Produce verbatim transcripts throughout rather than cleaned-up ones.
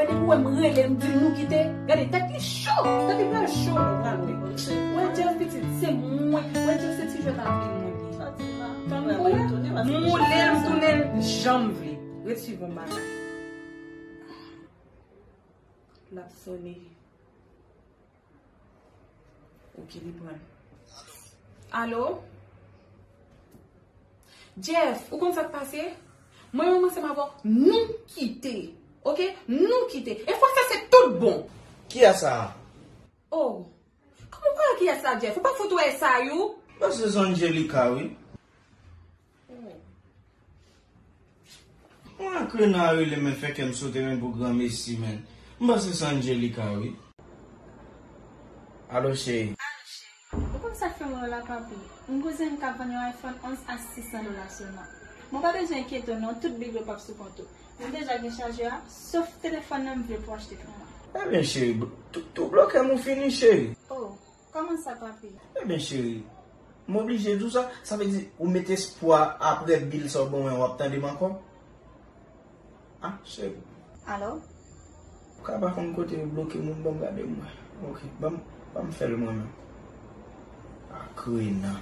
Epi w wè m rele l, m di l nou kite. Gade, tèt li cho. Tèt li pral cho, nou pral wè. Wè, Jeff pitit, se mwen. Wè, Jeff se ti jwèt avil mwen li ye. Tann pou wè, m woule l, m tounen l jan m vle. Ret swiv yon bagay. L ap sonnen. Ok, li pran. Alo? Jeff, ou konn sa k pase? Mwen menm ansanm avè w, nou kite. Ok? Nou kite. E fwa sa se tout bon. Kiyès sa? Oh. Kòman w konnen kiyès sa, Jeff? Ou pa fout wè sa, you? Bon, se Angelica, wi. Oh. Mwen ak Rena rele men fè kè m sote men pou granmesi, men. M panse se Angelica, wi. Alo, cheri. Alo, cheri. Ou konn sa k fè mwen la, papi? M kouzen m k ap vann yon iPhone onz a sis san dola sèlman. Mwen pa bezwen enkyete w non, tout bil yo p ap sou kont ou. Mwen deja gen chajè a, sof telefòn nan m vle pou w achte pou mwen. Ebyen, cheri, tou, tou bloke m ou fini, cheri. Oh, kòman sa, papi? Ebyen, cheri, m oblije di w sa. Sa vle di ou met espwa apre bil sa w ban mwen, w ap tande m ankò? Ah, cheri. Alo? Ou ka pa konn kote yo bloke moun, ban m gade m wè. Ok, ban m, ban m fè l mwen menm. Ak Rena.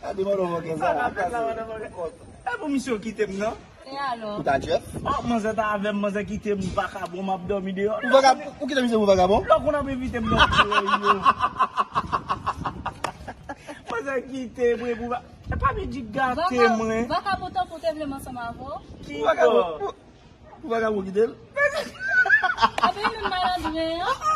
Gade madan manken sa. E pou misye kite m nan. E alò? Ou ta Jeff? Oh, manzè ta avè m, manzè kite m, vakabon, m ap dòmi deyò. Ou vakabon? Ou kite misye pou vakabon? Lò konn ap envite m nan kouloy yo. Manzè kite m, wi, pou va-, e pa vin di gate mwen. Vakabon tankou te vle m ansanm avè w. Ki vakabon? Ou, ou vakabon kite l? Epi menm malandren an.